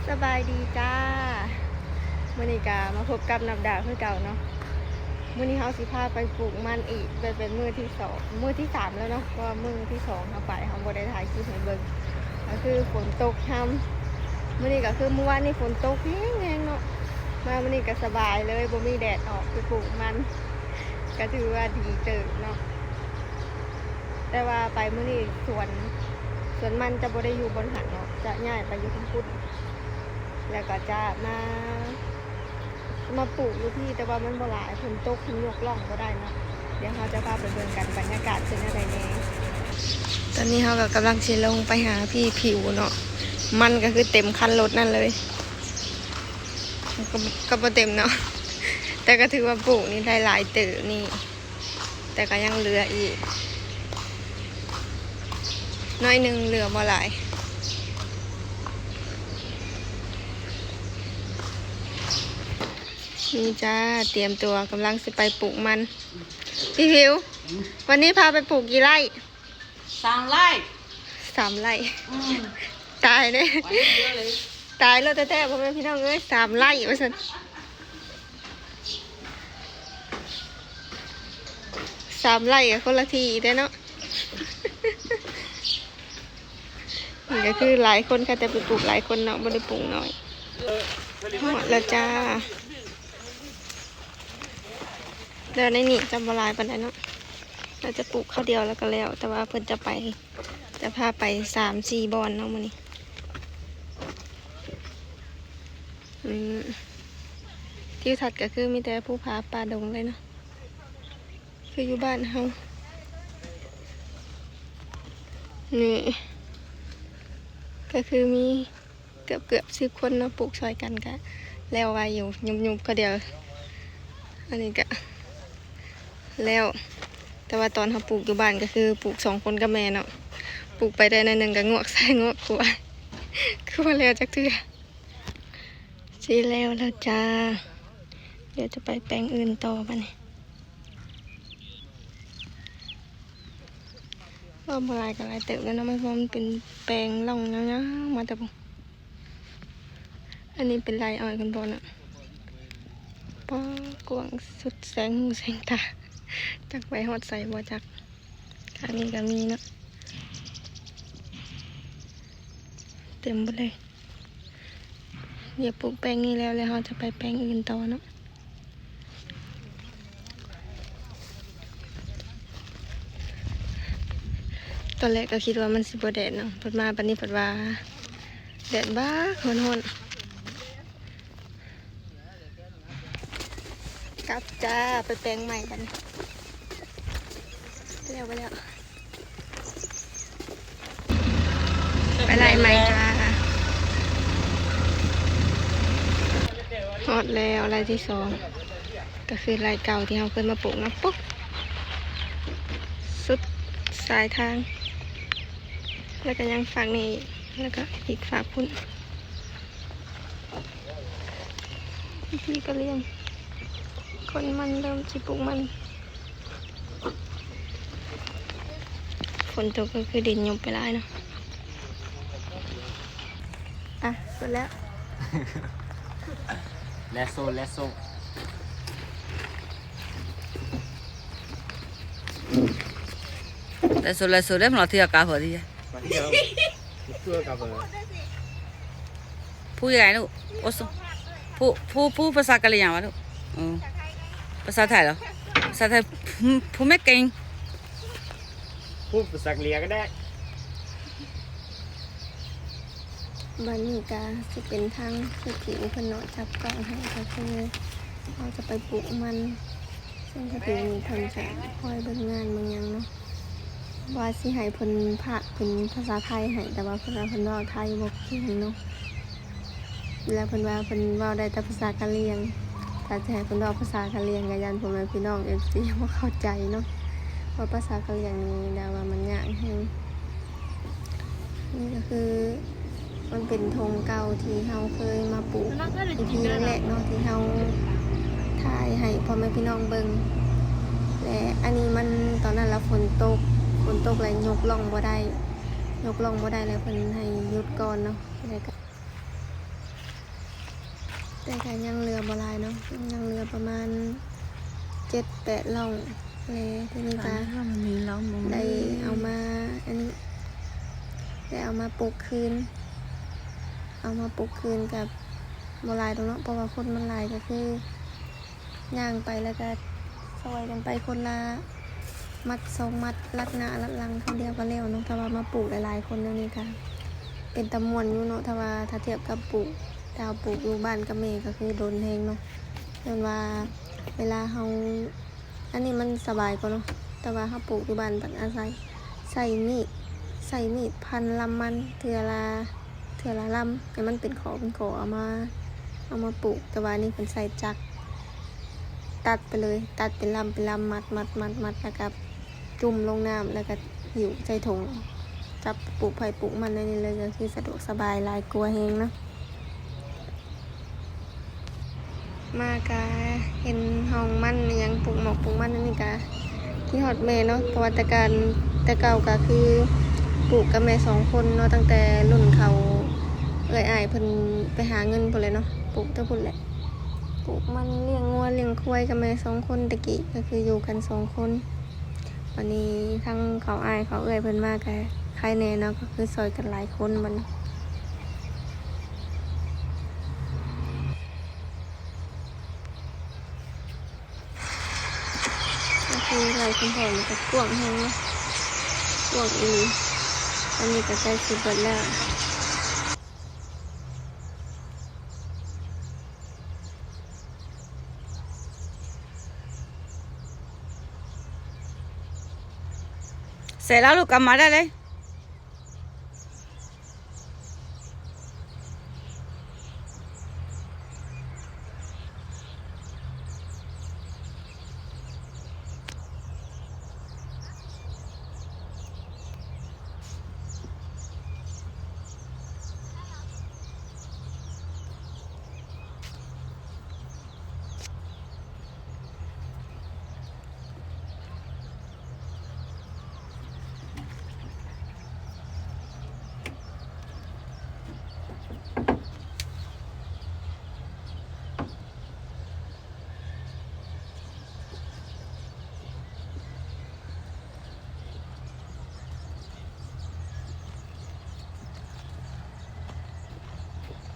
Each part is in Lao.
ສະບາຍດີຈ້າ ມື້ນີ້ກະມາພົບກັບນັບດາວຄືເກົ່າເນາະ. ມື້ນີ້ເຮົາຊິພາໄປປູກມັນອີກ ເປັນ ເປັນມື້ທີສອງ ມື້ທີສາມແລ້ວເນາະ ເພາະວ່າມື້ທີສອງເຮົາໄປ ເຮົາບໍ່ໄດ້ຖ່າຍຄລິບໃຫ້ເບິ່ງ ກະຄືຝົນຕົກຮຳ. ມື້ນີ້ກະຄືມື້ວານນີ້ຝົນຕົກແຮງໆເນາະ ມາມື້ນີ້ກະສະບາຍເລີຍ ບໍ່ມີແດດອອກ ໄປປູກມັນ ກະຖືວ່າດີເຕີບເນາະ. ແຕ່ວ່າໄປມື້ນີ້ສວນ ສວນມັນຈະບໍ່ໄດ້ຢູ່ບ່ອນຫັ້ນເນາະ ຈະຍ້າຍໄປຢູ່ທາງພຸ້ນ ແລ້ວກໍຈະມາ ມາປູກຢູ່ພີ້ ແຕ່ວ່າມັນບໍ່ຫຼາຍ ຝົນຕົກ ມັນຍົກລ່ອງບໍ່ໄດ້ເນາະ. ດຽວເຮົາຈະພາໄປເບິ່ງກັນ ບັນຍາກາດເປັນແນວໃດແດ່. ຕອນນີ້ເຮົາກໍກຳລັງຊິລົງໄປຫາພີ່ຜິວເນາະ ມັນກໍຄືເຕັມຄັນລົດນັ້ນເລີຍ ກໍ ກໍບໍ່ເຕັມເນາະ ແຕ່ກໍຖືວ່າປູກນີ້ໄດ້ຫຼາຍເຕີບນີ້. ແຕ່ກໍຍັງເຫຼືອອີກໜ້ອຍໜຶ່ງ ເຫຼືອບໍ່ຫຼາຍ. ນີ້ຈ້າ ຕຽມຕົວກຳລັງຊິໄປປູກມັນ. ພີ່ຜິວ ອືມ ວັນນີ້ພາໄປປູກກີ່ໄຮ່? ສາມໄຮ່ ສາມໄຮ່. ອືມ ຕາຍເດ້ ຕາຍແລ້ວແທ້ໆ ພໍ່ແມ່ພີ່ນ້ອງເອີຍ ສາມໄຮ່ວ່າຊັ້ນ. ສາມໄຮ່ກໍຄົນລະທີ່ແທ້ເນາະ. ນີ້ກໍຄືຫຼາຍຄົນ ເຂົາເຈົ້າໄປປູກຫຼາຍຄົນເນາະ ບໍ່ໄດ້ປູກໜ້ອຍ. ຮອດແລ້ວຈ້າ ແລ້ວໃນນີ້ຈະບໍ່ຫຼາຍປານໃດເນາະ ໜ້າຈະປູກຄາວດຽວແລ້ວກໍແລ້ວ ແຕ່ວ່າເພິ່ນຈະໄປ ຈະພາໄປສາມສີ່ບ່ອນເນາະມື້ນີ້. ອືມ ທິວທັດກໍຄືມີແຕ່ພູຜາປ່າດົງເລີຍເນາະ ຄືຢູ່ບ້ານເຮົາ. ນີ້ກໍຄືມີເກືອບໆສິບຄົນເນາະ ປູກຊ່ອຍກັນ ກະແລ້ວໄວຢູ່ ຍຸບໆ ຄາວດຽວ. ອັນນີ້ກະແລ້ວ ແຕ່ວ່າຕອນເຮົາປູກຢູ່ບ້ານກໍຄືປູກສອງຄົນກັບແມ່ເນາະ ປູກໄປໄດ້ໜ້ອຍໜຶ່ງກໍງວກຊ້າຍງວກຂວາ ຄືບໍ່ແລ້ວຈັກເທື່ອ. ຊິແລ້ວແລ້ວຈ້າ ດຽວຈະໄປແປງອື່ນຕໍ່ບາດນີ້. ເວົ້າບໍ່ຫຼາຍກໍຫຼາຍເຕີບແລ້ວເນາະ ມັນ ເພາະມັນເປັນແປງລ່ອງຍາວໆມາແຕ່ພຸ້ນ. ອັນນີ້ເປັນໄຮ່ອ້ອຍເພິ່ນບໍ່ເນາະ ປ້າ ກວ້າງສຸດແສງຫູແສງຕາ ຈັກໄປຮອດໃສບໍ່ຈັກ. ທາງນີ້ກໍມີເນາະ ເຕັມເບິດເລີຍ. ດຽວປູກແປງນີ້ແລ້ວ ແລ້ວເຮົາຈະໄປແປງອື່ນຕໍ່ເນາະ. ຕອນແລກກໍຄິດວ່າມັນຊິບໍ່ແດດເນາະ ພັດມາບັດນີ້ພັດວ່າແດດບາກ ຮ້ອນໆ. ກັບຈ້າ ໄປແປງໃໝ່ບັດນີ້ ແລ້ວ ໄປແລ້ວ ໄປໄລ່ໃໝ່ຈ້າ. ຮອດແລ້ວໄລ່ທີສອງ ກໍຄືໄລ່ເກົ່າທີ່ເຮົາເຄີຍມາປູກເນາະ ປຸກ ສຸດສາຍທາງ ແລ້ວກໍຍັງຟາກນີ້ ແລ້ວກໍອີກຟາກພຸ້ນ. ມີກະລຽງ ຄົນມັນເລີ່ມຊິປູກມັນ ຝົນຕົກກໍຄືດິນຍຸບໄປຫຼາຍເນາະ. ອ່ະ ສຸດແລ້ວ ແລະໂຊ ແລະໂຊ ແລະໂຊ ແລະໂຊ ເດ້ ມັນເອົາເທື່ອກາເຟີດີ. ມາທ່ຽວ ເພື່ອກັບເພິ່ນ ຜູ້ໃຫຍ່ລູກ ໂອ້ ຜູ້ ຜູ້ ຜູ້ພາສາກະຫຼ່ຽງຫວາລູກ? ເອີ ພາສາໄທເຫຼື? ພາສາໄທ ຜູ້ ຜູ້ແມ່ເກັ່ງ ຜູ້ພາສາກະຫຼ່ຽງກໍໄດ້. ບັດນີ້ກະຊິເປັນທາງຜູ້ຜິວເພິ່ນເນາະ ຈັບກ້ອງໃຫ້ ກໍຄືເຮົາຈະໄປປູກມັນ ເຊິ່ງຜູ້ຜິວນີ້ເພິ່ນຈະຄອຍເບິ່ງງານເບິ່ງຫຍັງເນາະ. ວ່າຊິໃຫ້ເພິ່ນພາກເປັນພາສາໄທໃຫ້ ແຕ່ວ່າເພິ່ນວ່າເພິ່ນເວົ້າໄທບໍ່ເກັ່ງເນາະ ແລ້ວເພິ່ນວ່າເພິ່ນເວົ້າໄດ້ແຕ່ພາສາກະຫຼ່ຽງ. ຖ້າຊິໃຫ້ເພິ່ນເວົ້າພາສາກະຫຼ່ຽງ ກໍຢ້ານພໍ່ແມ່ພີ່ນ້ອງເອັຟຊີບໍ່ເຂົ້າໃຈເນາະ ເພາະພາສາກະຫຼ່ຽງນີ້ແບບວ່າມັນຍາກແຮງ. ນີ້ກໍຄື ມັນເປັນທົ່ງເກົ່າທີ່ເຮົາເຄີຍມາປູກ ອີພີແລກໆເນາະ ທີ່ເຮົາຖ່າຍໃຫ້ພໍ່ແມ່ພີ່ນ້ອງເບິ່ງ ແລະ ອັນນີ້ມັນ ຕອນນັ້ນລະຝົນຕົກ ຝົນຕົກແລ້ວຍົກລ່ອງບໍ່ໄດ້ ຍົກລ່ອງບໍ່ໄດ້ ແລ້ວເພິ່ນໃຫ້ຢຸດກ່ອນເນາະ ແລ້ວກໍ ແຕ່ກໍຍັງເຫຼືອບໍ່ຫຼາຍເນາະ, ຍັງເຫຼືອປະມານເຈັດແປດລ່ອງແລ. ທີນີ້ກໍໄດ້ເອົາມາ ອັນນີ້ ໄດ້ເອົາມາປູກຄືນ, ເອົາມາປູກຄືນກໍບໍ່ຫຼາຍດອກເນາະ ເພາະວ່າຄົນມັນຫຼາຍ ກໍຄືຍ່າງໄປ ແລ້ວກໍຊ່ອຍກັນໄປຄົນລະ ມັດສອງມັດ ລັດໜ້າລັດຫຼັງ ຄົນດຽວກໍແລ້ວເນາະ. ຖ້າວ່າມາປູກຫຼາຍໆຄົນແນວນີ້ກໍເປັນຕາມ່ວນຢູ່ເນາະ. ຖ້າວ່າ ຖ້າທຽບກັບປູກ ຖ້າເຮົາປູກຢູ່ບ້ານກັບແມ່ກໍຄືດົນແຮງເນາະ, ຍ້ອນວ່າເວລາເຮົາ ອັນນີ້ມັນສະບາຍກວ່າເນາະ. ແຕ່ວ່າເຮົາປູກຢູ່ບ້ານ ບັດອາໄສໃຊ້ມີດ ໃຊ້ມີດພັນລຳມັນ ເທື່ອລະ ເທື່ອລະລຳ ໃຫ້ມັນເປັນຂໍ້ເປັນຂໍ້ ເອົາມາ ເອົາມາປູກ. ແຕ່ວ່າອັນນີ້ເພິ່ນໃຊ້ຈັກ ຕັດໄປເລີຍ ຕັດເປັນລຳເປັນລຳ ມັດໆໆໆ ແລ້ວກໍຈຸ່ມລົງນ້ຳ ແລ້ວກໍຫິ້ວໃສ່ຖົງ ຈັບປູກໃຜປູກມັນໃນນີ້ເລີຍ ກໍຄືສະດວກສະບາຍຫຼາຍກວ່າແຮງເນາະ. ມາກະເຫັນຮ່ອງມັນອີ່ຫຍັງ ປູກໝອກປູກມັນ ອັນນີ້ກະຄິດຮອດແມ່ເນາະ. ເພາະວ່າແຕ່ການ ແຕ່ເກົ່າກະຄືປູກກັບແມ່ສອງຄົນເນາະ ຕັ້ງແຕ່ລຸ້ນເຂົາເອື້ອຍອ້າຍເພິ່ນໄປຫາເງິນພຸ້ນແຫຼະເນາະ ປູກແຕ່ພຸ້ນແຫຼະ. ປູກມັນ ລ້ຽງງົວລ້ຽງຄວາຍກັບແມ່ສອງຄົນ ແຕ່ກີ້ກໍຄືຢູ່ກັນສອງຄົນ. ບັດນີ້ທັງເຂົາອ້າຍເຂົາເອື້ອຍເພິ່ນມາກໍໃຄແດ່ເນາະ ກໍຄືຊ່ອຍກັນຫຼາຍຄົນບັດນີ້. ກໍຄືໄຮ່ຄຸນພໍ່ນີ້ກໍກວ້າງແຮງເນາະ ກວ້າງອີ່ຫຼີ. ອັນນີ້ກໍໃກ້ຊິເບິດແລ້ວ. ເສັດແລ້ວລູກ ກັບມາໄດ້ເລີຍ.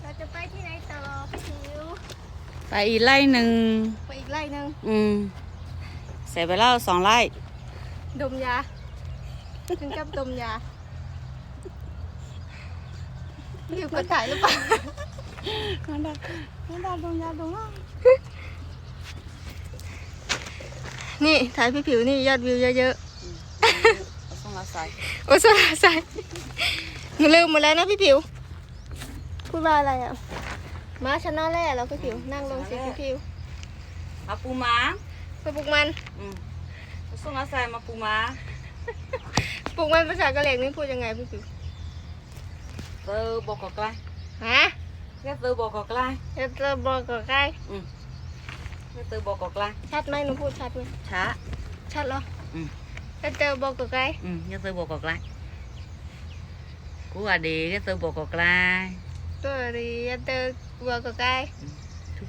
เราจะไปที่ไหนต่อพี่จิ๋ว? ໄປອີກໄລ່ໜຶ່ງ ไปอีกไร่หนึ่ง ອືມ ເສຍໄປແລ້ວສອງໄລ່. ดมยา ถึงกับดมยา อยู่กดถ่ายหรือเปล่า? ມັນດາ ມັນດາ ດມຢາ ດມຢາ. ນີ້ ຖ່ายพี่ผิว ນີ້ ยอดวิวเยอะๆ. ອືມ ໂອຊອນລາຊາຍ ໂອຊອນລາຊາຍ. หนูลืมหมดแล้วนะพี่ผิว พูดว่าอะไรอะ? มาชนะแร่เหรอพี่ผิว นั่งลงสิพี่ผิว. ມາປູກມັນ ไปปลูกมัน ອືມ ໂອຊອນລາຊາຍ ມາປູກມັນ. ปลูกมันภาษากะเหรี่ยงนี่พูดยังไงพี่ผิว? ເຕີບໍກໍກາຍ ฮะ? ເຮັດເຕີບໍກໍກາຍ ເຮັດເຕີບໍກໍກາຍ. ອືມ ເຮັດເຕີບໍກໍກາຍ. ชัดไหม หนูพูดชัดไหม? ຊະ ชัดเหรอ? ອືມ ເຮັດເຕີບໍກໍກາຍ. ອືມ ເຮັດເຕີບໍກໍກາຍ. ກູອາເດ ເຮັດເຕີບໍກໍກາຍ. ກູອາເດ ເຮັດເຕີບໍກໍກາຍ. ອືມ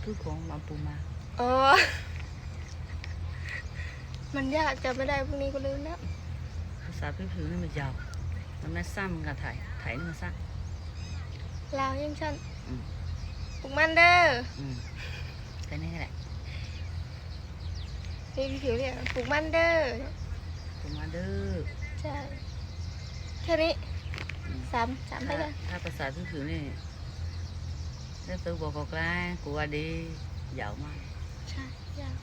ທຸກໆຂອງມາປູມາ. ອໍ ມັນຍາກ ຈຳບໍ່ໄດ້ ພວກນີ້ກໍລືມແລ້ວ. ພາສາຜິວໆນີ້ມັນຍາວ ມັນແມ່ນສັ້ນ ມັນກໍໄທ ໄທນີ້ມັນສັ້ນ. ລາວຍັງຊັ້ນ. ອືມ ປູກມັນເດີ. ອືມ ແຄ່ນີ້ແຫຼະ. ນີ້ຜິວໆ ເອີ້ນປູກມັນເດີ ປູກມັນເດີ. ໃຊ່ ແຄ່ນີ້. ອືມ ສາມ ສາມໄປ ຖ້າ ແລ້ວ ຖ້າພາສາຜິວໆນີ້ ແລ້ວໂຕບໍ່ກໍກາຍ ກູອາເດ ຍາວມາກ. ໃຊ່ ຍາກ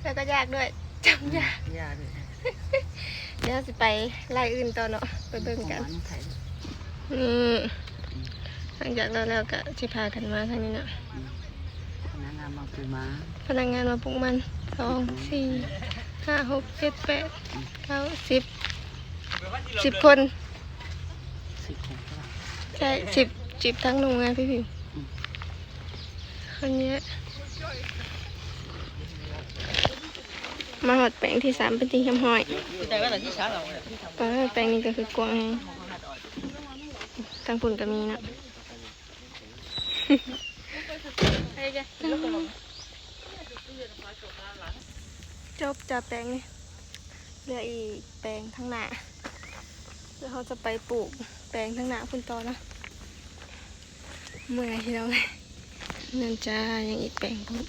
ແລ້ວກໍຍາກດ້ວຍ ຈຳຍາກ. ອືມ ຍາກດ້ວຍ. ດຽວເຮົາຊິໄປໄລ່ອື່ນຕໍ່ເນາະ ໄປເບິ່ງກັນ. ນີ້ ອືມ ຫຼັງຈາກເລາະແລ້ວກໍຊິພາກັນມາທາງນີ້ເນາະ. ອືມ ພະນັກງານມາປູມາ ພະນັກງານມາປູກມັນ ສອງ ສີ່ ຫ້າ ຫົກ ເຈັດ ແປດ ເກົ້າ ສິບ ສິບຄົນ. ສິບຄົນ ໃຊ່ ສິບ ສິບທັງໜູງາພີ່ໆ. ອືມ ຄົນເຍອະ. ມາຮອດແປງທີສາມເປັນທີ່ຮຽບຮ້ອຍ. ເອີ ແປງນີ້ກໍຄືກວ້າງແຮງ ທາງພຸ້ນກໍມີເນາະ. ເ ຈົບຈາກແປງນີ້ ເຫຼືອອີກແປງທາງໜ້າ ແລ້ວເຮົາຈະໄປປູກແປງທາງໜ້າພຸ້ນຕໍ່ເນາະ. ເມື່ອຍພີ່ນ້ອງເອີຍ. ນັ້ນຈ້າ ຍັງອີກແປງພຸ້ນ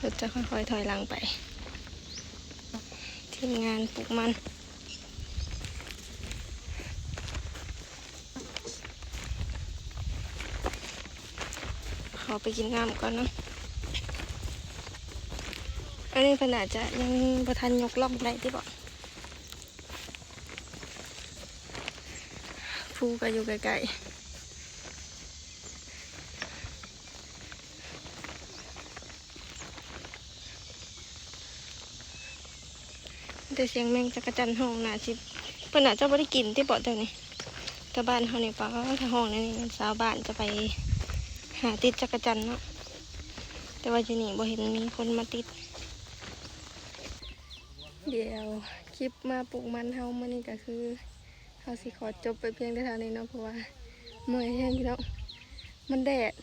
ລົດຈະຄ່ອຍໆຖອຍຫຼັງໄປ. ທີມງານປູກມັນ ຂໍໄປກິນນ້ຳກ່ອນເນາະ. ອັນນີ້ເພິ່ນອາດຈະຍັງບໍ່ທັນຍົກລ່ອງໄດ້ຕິເບາະ. ພູກໍຢູ່ໃກ້ໆ ແຕ່ສຽງແມງຈັກກະຈັນຮ້ອງ ໜ້າຊິ ເພິ່ນອາດຈະບໍ່ໄດ້ກິນຕິເບາະແຖວນີ້. ແຕ່ບ້ານເຮົານີ້ ປາດ ຖ້າຮ້ອງແນວນີ້ ຊາວບ້ານຈະໄປຫາຕິດຈັກກະຈັນເນາະ. ແຕ່ວ່າຢູ່ນີ້ບໍ່ເຫັນມີຄົນມາຕິດ. ດຽວຄລິບມາປູກມັນເຮົາມື້ນີ້ກໍຄື ເຮົາຊິຂໍຈົບໄປພຽງແຕ່ເທົ່ານີ້ເນາະ ເພາະວ່າເມື່ອຍແຮງພີ່ນ້ອງ ມັນແດດ.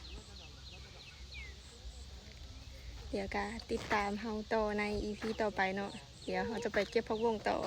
ດຽວກໍຕິດຕາມເຮົາຕໍ່ໃນອີພີຕໍ່ໄປເນາະ. ດຽວເຮົາຈະໄປເກັບຜັກບົ້ງຕໍ່.